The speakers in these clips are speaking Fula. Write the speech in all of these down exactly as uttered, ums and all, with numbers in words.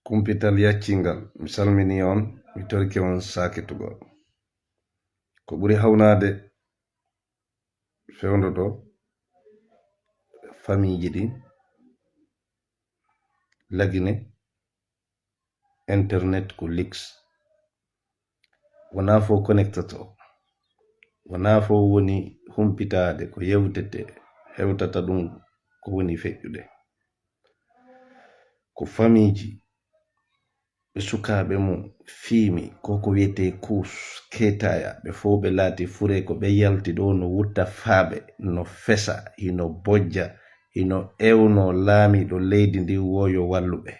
Kumpital yaccingal, mi salmini on, mi torike on sakitugol. Ko ɓuri hawnaade fewndo ɗo, famiiji ɗin, Lagine, internet ko leaks. Wonaa fof connectoto, wonaa fof woni humpitaade ko yewtetee, hewtata ɗum ko woni feƴƴude. Ko famiiji, ɓe sukaaɓe mum fiimi, ko ko wiyetee kuus, keetaaya, ɓe fof ɓe laati fure, ko ɓe yalti ɗo no wutta faaɓe, no fesa, hino bojja, hino ewno laamiiɗo leydi ndi wo yo wallu ɓe.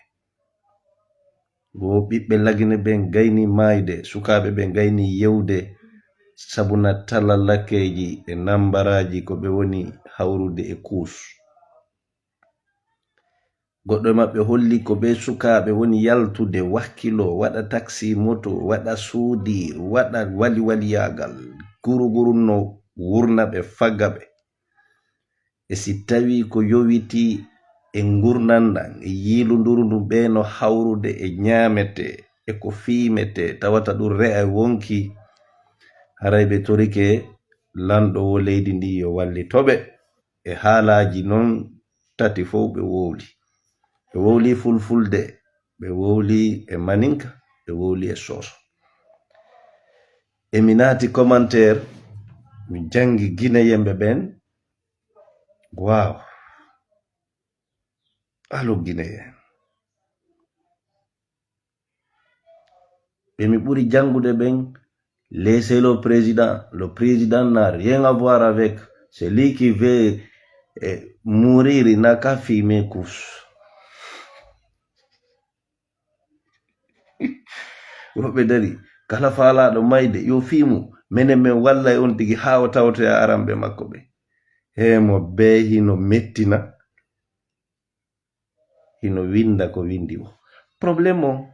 Wo ɓiɓɓe Lagine ɓen gayni maayde, sukaaɓe ɓen gayni yewde, sabu na tala lakkeeji e nambaraaji ko ɓe woni hawrude e kuus. Goɗɗo e maɓɓe holli ko ɓe sukaaɓe woni yaltude, wakkiloo, waɗa taksi moto, waɗa suudir, waɗa waliwaliyaagal, gurugurunno wurna ɓe, fagga ɓe. E si tawii ko yowitii e ngurndan ndan, e yiilunduru ndun ɓe no hawrude e ñaametee, e ko fiimetee, tawata ɗun re'a e wonkii, haray ɓe torike lanɗo wo leydi ndi yo wallito ɓe. E haalaaji non tati fow ɓe wowli. Ɓe wowli fulfulde, ɓe wowli e maninka, ɓe wowli e soso. E mi naati commentaire, mi janngi Guinéen ɓe ɓen. Waaw. Allo Guinéen. Ɓe mi ɓuri janngude ɓen, laissez le président. Le président n'a rien à voir avec celui qui veut, eh, mourir, il n'a qu'à fumer kuus. Woɓɓe dari, kala faalaaɗo mayde, yo fiimu, menen men wallay on tigi haa o tawtoya aranɓe makko ɓe. Hee mo bee hino mettina, hino winnda ko winndi o. Problème o,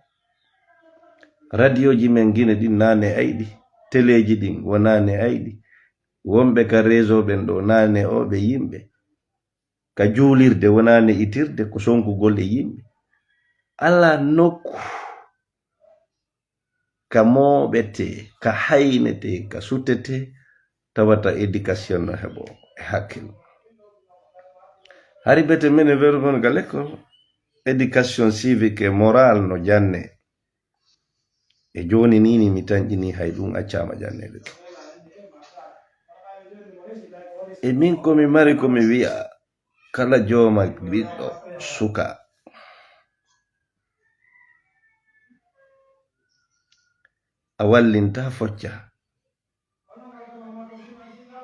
radioji men Gine ɗin naane ayɗi, teleji ɗin wo naane ayɗi. Wonɓe ka réseau ɓen ɗo naane o ɓe yimɓe. Ka juulirde wonaa ne'itirde, ko sonkugol e yimɓe. Alaa nokku ka mooɓetee, ka haynetee, ka sutetee, tawata éducation no heɓoo e hakkil. Hari bete mene vergon ga l'école, éducation civique et morale no janne. E jooni nii ni mi tanƴinii hay ɗum accaama janneede ɗum. E min ko mi mari ko mi wi'a kala jooma ɓiɗɗo suka, a wallinta focca.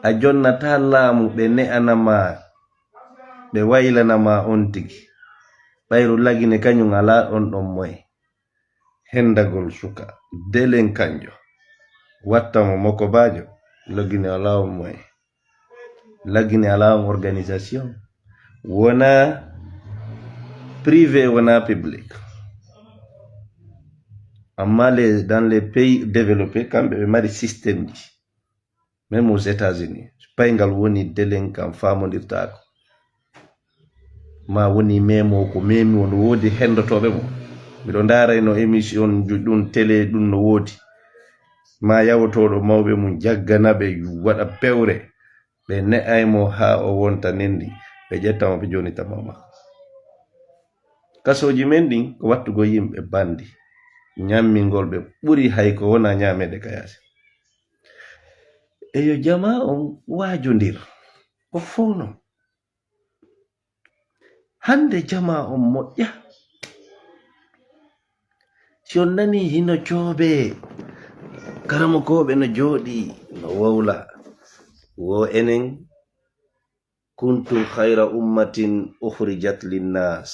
A jonnata laamu ɓe ne'ana ma, ɓe waylana ma on tigi. Ɓayru Lagine kañum alaa on ɗon moye. Hendagol suka, delenkanjo, watta mo mokobaajo, Lagine alaa on moye. Lagine alaa on organisation. Wona privé, wona public. Amma les, dans les pays développés, kamɓe ɓe mari système ji. Même aux États-Unis, payngal woni délinquant faamondirtaako. Ma woni memo ko memi o no woodi hendotooɓe mo. Miɗo ndaarayno émission ju ɗum télé ɗum no woodi. Ma yawotooɗo mawɓe mum jaggana ɓe waɗa pewre. Ɓe ne'ay mo haa o wonta nendi. Ɓe ƴetta mo ɓe jonita mo makko. Kasooji men ɗin ko wattugol yimɓe bandi. Ñammingol ɓe ɓuri hay ko wona ñaameede ka yaasi. Eyo, jamaa on waajondir. O fowno. Hande jamaa on moƴƴa. Si on nani hino coobee, karamokooɓe no jooɗii, no wowla. Wo enen, kuntum khayra ummatin ukhrijat linnas.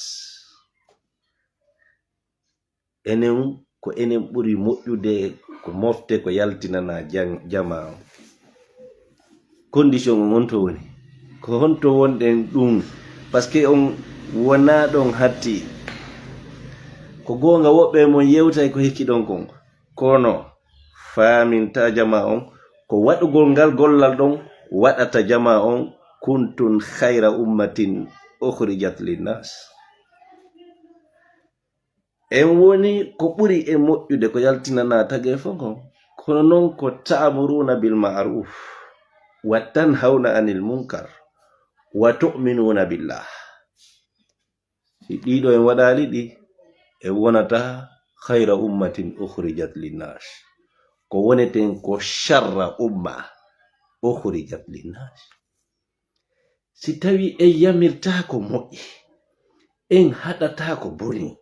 Enen, ko enen ɓuri moƴƴude ko mofte ko yaltinana jan-, jamaa on. Condition on honto woni? Ko honto wonɗen ɗum? Parce que on wonaa ɗon hatti. Ko goonga, woɓɓe mon yewtay ko hikki ɗon kon. Kono faaminta jamaa on, ko waɗugol ngal gollal ɗon waɗata jamaa on kuntum khayra ummatin ukhrijat linnas. En woni ko ɓuri e moƴƴude ko yaltinanaa tagee fof kon, kono noon ko ta'muruuna bil ma'ruuf, wa tanhawna anil munkar, wa tu'minuuna billah. Si ɗiɗo en waɗaali ɗi, en wonata khayra ummatin ukhrijat linnas. Ko woneten ko sharra umma ukhrijat linnas. Si tawi en yamirtaa ko moƴƴi, en haɗataa ko boni,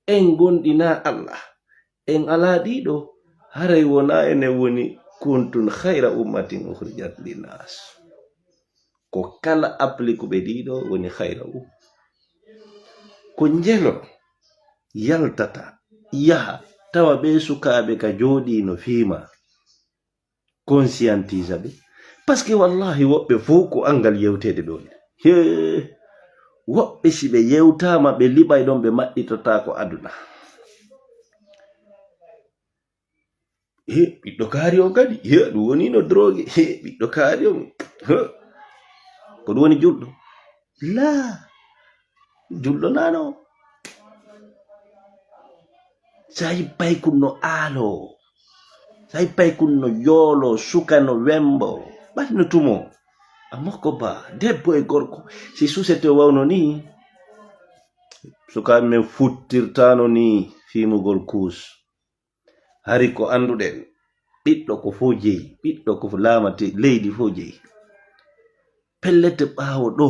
en ngonɗinaa Allah, en alaa ɗiɗo, haray wonaa enen woni kuntun khayra ummatin ukhrijat linnas. Ko kala applikuɓe ɗiɗo woni khayra umma. Ko njelo yaltata, yaha, tawa ɓee sukaaɓe ka jooɗii no fiima. Conscientisa ɓe. Parce que wallahi woɓɓe fof ko angal yewteede ɗon. Hee, woɓɓe si ɓe yewtaama, ɓe liɓay ɗon, ɓe maɗɗitotaako aduna. He, ɓiɗɗo kaari on kadi. He, ɗum woni no drogue. He, ɓiɗɗo kaari on. He, ko ɗum woni julɗo? Laa. Julɗo nano. Sayi paykun no aalo. Sayi paykun no yoolo, suka no wembo. Ɓanno tumo. A mokko ba, debbo e gorko. Si susete wawno ni. Sukaaɓe men futtirtano ni fiimugol kuus. Hari ko annduɗen, ɓiɗɗo ko fof jeyi, ɓiɗɗo ko laamate leydi fof jeyi. Pellet ɓaawo ɗo,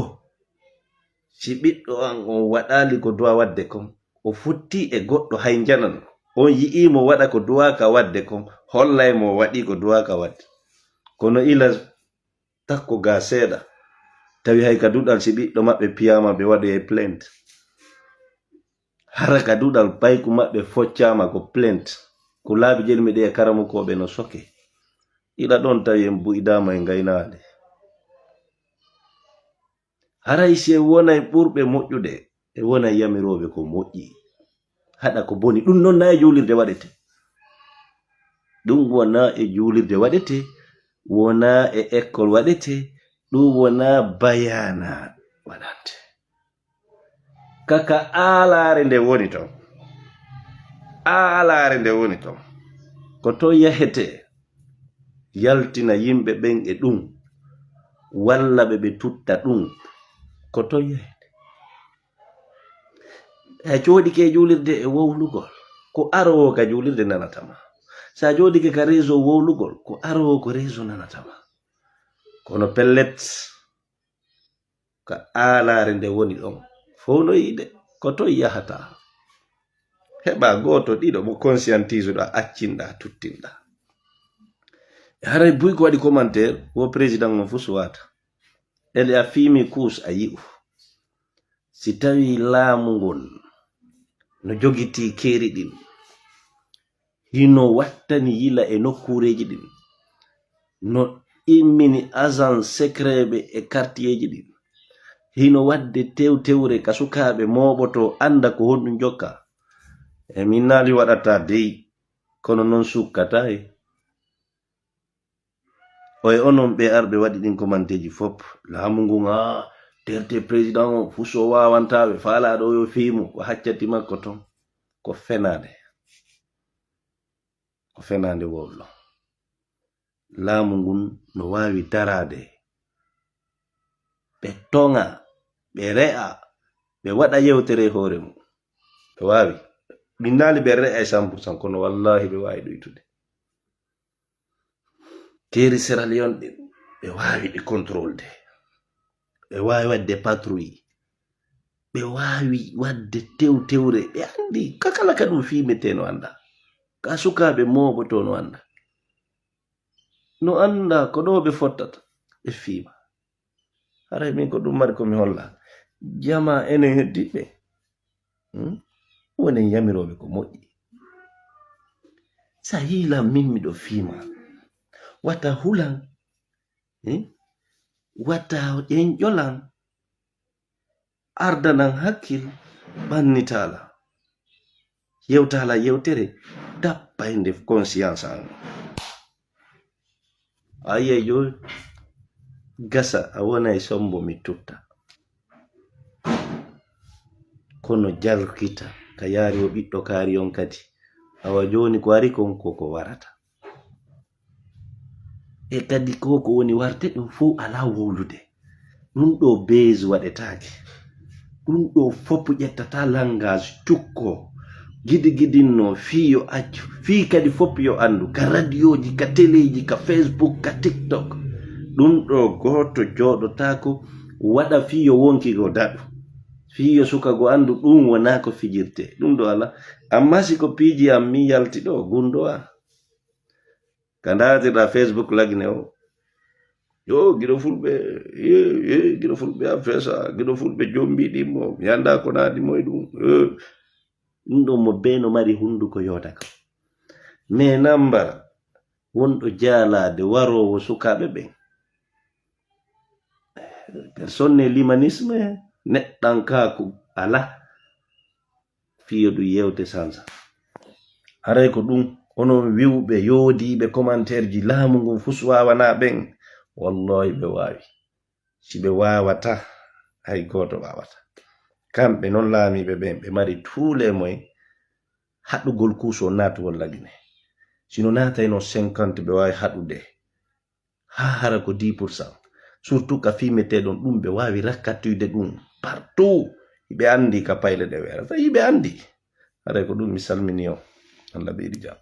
si ɓiɗɗo an on waɗaali ko duwa waɗde kon, o fotti e goɗɗo hay njanan, on yi'ii mo waɗa ko duwaaka waɗde kon, hollay mo o waɗii ko duwaaka waɗde. Kono ila takko ga seeɗa, tawi hay ka duɗal si ɓiɗɗo maɓɓe piyaama ɓe waɗoyay plainte. Hara ka duɗal payku maɓɓe foccaama ko plainte. Ko laabi jeɗmi ɗe e karamokooɓe no soke. Ila ɗon tawi en bu'idaama e ngaynaade. Haray si en wonay ɓurɓe moƴƴude, e wonay yamirooɓe ko moƴƴi. Haɗa ko boni. Ɗum noon na e juulirde waɗete. Ɗum wona e juulirde waɗete, wona e école waɗete, ɗum wona bayaana waɗante. Kaka aalaare nde woni ton. Aalaare nde woni ton. Ko to yahete yaltina yimɓe ɓen e ɗum, walla ɓe ɓe tutta ɗum. Ko to yahete. A jooɗike e juulirde e wowlugol, ko aroowo ka juulirde nanata ma. So a jooɗike ka réseau wowlugol, ko aroowo ko réseau nanata ma. Kono pellet, ka aalaare nde woni ɗon, fow no yiide, ko toy yahata. Heɓa gooto, ɗiɗo mo conscientiseɗa, accinɗa, tuttinɗa. E haray buy ko waɗi commentaire, wo président on fuu suwata. Ele a fiimi kuus a yi'u. Si tawi laamu ngun no jogitii keeri ɗin, hino wattani yila e nokkuureeji ɗin, no immini agent secret ɓe e quartierji ɗin, hino waɗde tewtewre ka sukaaɓe mooɓoto annda ko honɗum jokka. E min naali waɗata dey, kono non sukkataa e. O e onon ɓe arɓe waɗi ɗin komanteeji fop, laamu ngun, haa terte président o, fuu so waawanta ɓe, faalaaɗo o yo fiimu, ko haccati makko ton. Ko fenaande. Ko fenaande wowlo. Laamu ngun no waawi daraade. Ɓe toŋa, ɓe re'a, ɓe waɗa yewtere e hoore mum. Ɓe waawi. Min naali ɓe re'a e cent pour cent, kono wallahi ɓe waawi ɗuytude. Keeri Sierra Leone ɗin, ɓe waawi ɗi contrôle de. Ɓe waawi waɗde patrouille. Ɓe waawi waɗde tewtewre. Ɓe anndi ka kala ka ɗum fiimetee no annda. Ka sukaaɓe mooɓotoo no annda. No annda ko ɗo ɓe fottata. Ɓe fiima. Haray min ko ɗum mari ko mi holla. Jama enen heddiɓe. Hmm? Wonen yamirooɓe ko moƴƴi. Sa yiilan min miɗo fiima. Wata hulan. Hmm? Wata ƴenƴolan. Ardanan hakkil ɓannitaala. Yewtaala yewtere dappay nde conscience an. A yiyay yo gasa a wona e sombo mi tutta. Kono jarkita. Ka yaari o ɓiɗɗo kaari on kadi. Awa jooni ko ari kon ko ko warata. E kadi ko ko woni warte ɗum fof alaa wowlude. Ɗum ɗo bees waɗetaake. Ɗum ɗo fof ƴettata langage cukko. Gidi gidinno fii yo accu, fii kadi fof yo anndu ka radioji, ka teleji, ka Facebook, ka TikTok. Ɗum ɗo gooto jooɗotaako waɗa fii yo wonki go daɗu. Fii yo suka go anndu ɗum wonaa ko fijirte. Ɗum ɗo alaa. Amma si ko piiji am mi yalti ɗo, gunndo a. Ka ndatirɗa Facebook Lagine o. Yo, giɗo fulɓe, ye, ye, giɗo fulɓe a fesa, giɗo fulɓe jombi ɗimmo, mi annda ko naadi mo e ɗum. Eh, ɗum ɗo mo bee no mari hunduko yooda kam. Mais nambara, wonɗo jaalaade waroowo sukaaɓe ɓen. Personne l'humanisme, neɗɗankaaku alaa. Fii yo ɗum yewte sansa. Haray ko ɗum, onon wiwɓe, yoodiiɓe commentaire ji laamu ngun fus waawanaa ɓen, wallahi ɓe waawi. Si ɓe waawata, hay gooto waawata. Kamɓe non laamiiɓe ɓen, ɓe mari tous les moyens haɗugol kuuso naatugol Lagine. Sino naatay non cinquante ɓe waawi haɗude. Haa hara ko dix pour cent. Surtout ka fii meteɗon ɗum ɓe waawi rakkatuyde ɗum partout. Hiɓe anndi ka payle ɗe weerata. Hiɓe anndi. Haray ko ɗum mi salmini on. Allah ɓeydi jam.